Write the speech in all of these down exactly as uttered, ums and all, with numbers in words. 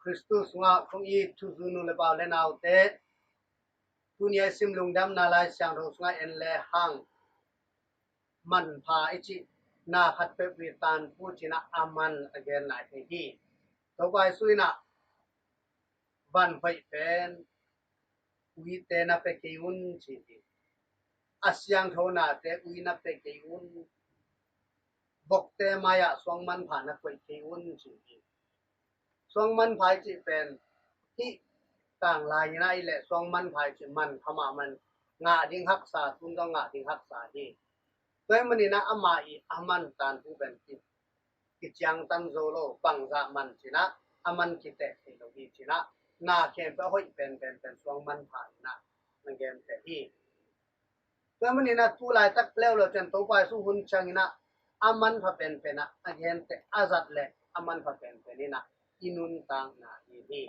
Khristu sungah kong it thuzui nu le pa u le naute, tuni a i sim Lungdamna Lai Siangtho sungah en le hang manpha i cih na khat peuh i tan pu cinah a man a genna i thei hi. Topa Jesu inah van hoih pen uite na pia kei un ci hi. A siangtho nate ui na pia kei un. Vokte mai-ah suang manpha na koih kei un ci hi. Suang manpha i cih pen hih tanglai inah i leh suang manpha i cih manpha mahmah, ngah ding haksa, tun zong ngah ding haksa hi. Tua ahih maninah ama i a man tan pu pen ki kiciangtan zo lo, bangzah man cinah a man kiteh thei lo hi cinah, na khempeuh a hoih penpen pen suang manpha inah na genteh hi. Tua ahih maninah tu laitak leuleu ciang Topa Jesu hun cianginah a manpha penpenah a genteh a zat le a manpha penpen inah i nuntakna hi hi.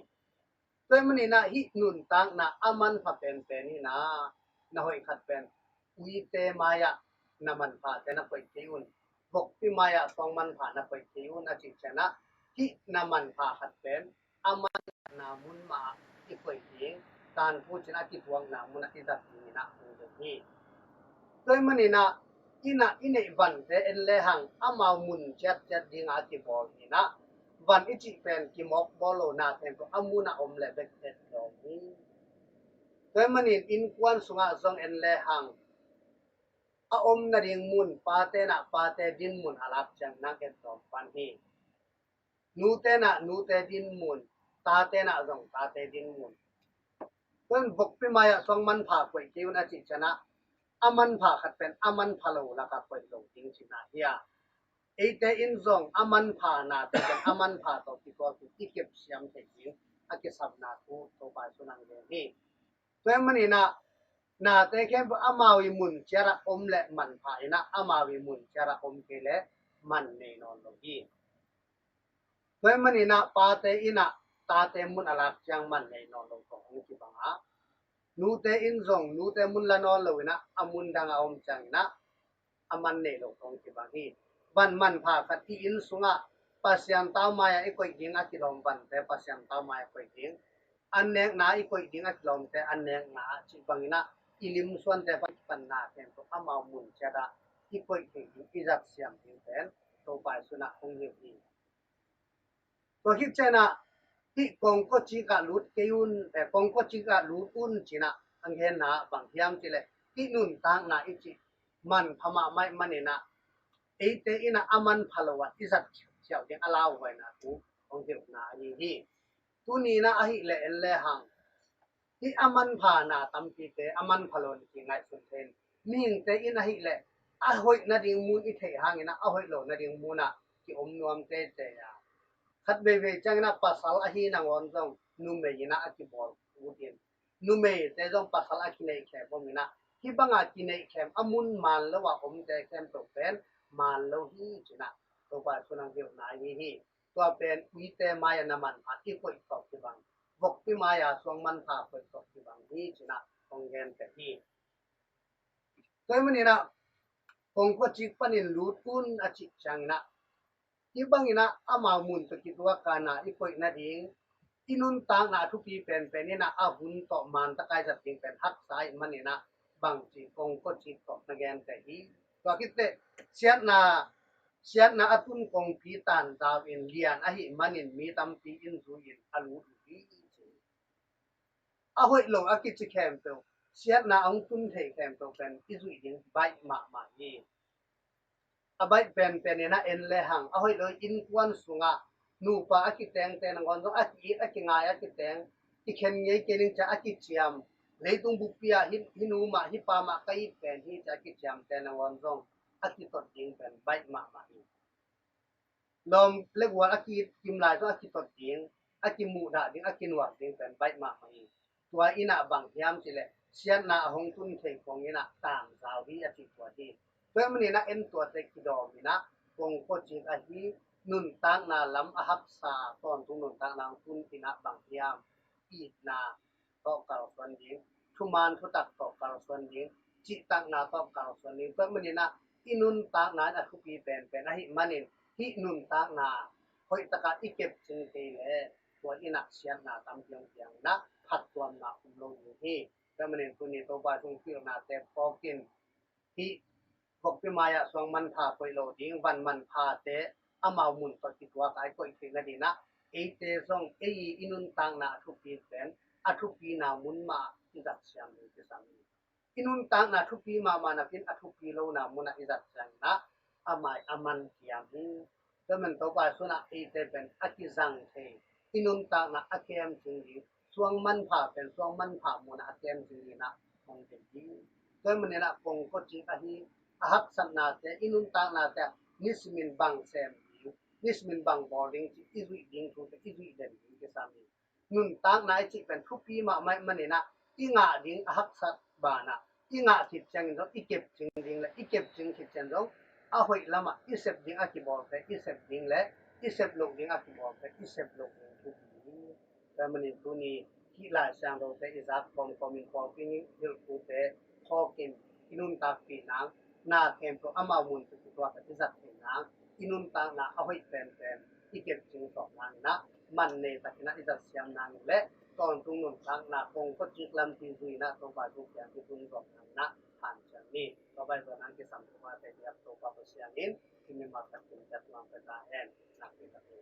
Tua ahih maninah hih nuntakna a manpha penpen inah na hoih khat pen uite mai-ah na manphate na koih kei un. Vokpi mai-ah suang manpha na koih kei un a cih cianah hih na manpha khat pen a manpha na mun mah i koih ding, tanphu cinah a kituakna munah i zat ding inah hong ding hi. Tua ahih maninah inah i neih vante en le hang amau mun ciatciat dingah a kibawl inah van i cih pen kimawk bawl lo na khempeuh a munah om le bek et lawm hi. Tua ahih manin innkuan sungah zong en le hang a om nading mun, pate inah pate din mun a lak ciang nang et lawm pan hi. Nute inah nute din mun, tate inah zong tate din mun. Tua in vokpi mai-ah suang manpha koih kei un a cih cianah a manpha khat pen a manpha lo lakah koih lo ding cihna hi a, eite in zong a manpha nate pen a manpha tawh kituak in i kepsiam thei ding a kisapna thu Topa Jesu in hong gen hi. Tua ahih maninah nate khempeuh amau i mun ciatah om le manpha inah amau i mun ciatah om kei le man nei nawn lo hi. Tua ahih maninah pate inah tate mun a lak ciang man nei nawn lo tawh hong kibang a, nute in zong nute mun la nawn lo inah a mun dang a om cianginah a man nei lo tawh hong kibang hi. Van manpha khat i inn sungah Pasian tau mai-ah i koih ding a kilawm vante Pasian tau mai-ah koih ding, an nekna i koih ding a kilawmte an nekna ah cih banginah i lim suante pan kipanna khempeuh amau mun ciatah i koih thei ding i zat siam ding pen Topa Jesu inah hong hilh hi. Tua khit cianah hih kongkocik ah lut kei un, eh, kongkocik ah lut un cinah a genna bang hiam cih leh hih nuntakna i cih manpha mahmah ahih maninah eite inah a manpha lo ah i zat khiauh ding a lauhuaina thu hong hilhna ahi hi. Tuni inah ahih leh en le hang hih a manpha na tampite a manpha lo in kingaihsun thei in, mihingte in ahih leh a hoih nading mun i theih hangin ah a hoih lo nading munah kiom nuam teitei a, khat veivei ciangin ah pasal ahi nangawn zong numei in ah a kibawl ut in, numeite zong pasal a kineihkhem om in ah, hih banga kineihkhem a mun maan lo a omte khempeuh pen maan lo hi ci-in ah Topa Jesu in hong hilhna ahi hi. Tua pen uite mai-ah na manpha i koih tawh kibang, vokpi mai-ah suang manpha koih tawh kibang hi ci-in ah hong genteh hi. Tua ahih manin ah kongkhua cik panin lut un a cih ciangin ah, hih bangin ah amau mun tawh kituak a na i koih nading, i nuntakna a thupi penpen in ah a hun tawh maan taka i zat ding pen haksa ahih manin ah bangci kongkhua cik tawh na genteh hi. Tua khit teh siatna, siatna a tun kongpi tanzau in lian ahih manin mi tampi in zui in a lut uh hi ci. A hoih lo a kici khempeuh, siatna a hong tun thei khempeuh pen i zuih ding baih mahmah hi. A baih penpen in ah en le hang, a hoih lo innkuan sungah nupa a kitengte nangawn zong a ki-it a kingai a kiteng, i khen ngei kei ning ci-a a kiciam, leitung buppi ah hih, hih nu mah hih pa mah ka it pen hi ci-a a kiciamte nangawn zong a kitot ding pen baih mahmah hi. Lawm le gual a ki-it kim lai zong a kitot ding, a kimuhdah ding, a kinuak ding pen baih mahmah hi. Tua in ah bang hiam cih leh siatna a hong tun thei kong in ah tanzau hi a cih tua hi. Tua ahih manin ah en tuate kidawm in ah kongkhua cik ahi nuntakna lam a haksa tawntung nuntakna hong tun in ah bang hiam, itna tawh kalsuan ding, thuman thutak tawh kalsuan ding, cihtakna tawh kalsuan ding. Tua ahih manin ah i nuntakna in a thupi penpen ahih manin hih nuntakna hoih takah i kepcing kei leh tua inn ah siatna tampi hong piang in ah phattuamna om lo ding hi. Tua manin tuni Topa sung pilnate phawk in, hih vokpi mai-ah suang manpha koih lo ding, van manphate amau mun tawh kituak a i koih theih nading ah eite zong ei i nuntakna a thupi pen a thupina mun mah i zat siam ding kisam hi. I nuntakna thupi mahmah napi-in a thupi lona munah i zat ciangin ah a mai a man kiam hi. Tua man Topa sunah eite pen a kizang thei, i nuntakna a kemcing ding, suang manpha pen suang manpha munah a kemcing ding ah hong ding hi. Tua manin ah kongkocik ahi a haksatnate, i nuntaknate ah nisimin bang sem ding, nisimin bang bawl ding cih i zuih ding thute i zuih den ding kisam hi. Nuntakna i cih pen thupi mahmah manin ah i ngah ding a haksat banah i ngah khit ciangin zong i kepcing ding le i kepcing khit ciang zong a hoih lamah i sep ding a kibawlte i sep ding le i sep loh ding a kibawlte i sep loh ding thupi hi. Tua manin tuni hih Lai Siangthote i zak kawmkawm in pawlpi hilhpute phawk in i nuntakpih nang, na khempeuh amau mun tawh kituak a i zat theih nang, i nuntakna a hoih penpen i kepcing sawm nang in ah man nei takin ah i zat siam nang in le tawntung nuntakna kongkocik lampi zui in ah Topa thu kiang i tun zawh nang in ah hanciam ni. Topa i zawh nang kisam Topa te biak Topa Pasian in i mimal takin biak nuam pe ta hen. Nakpi takin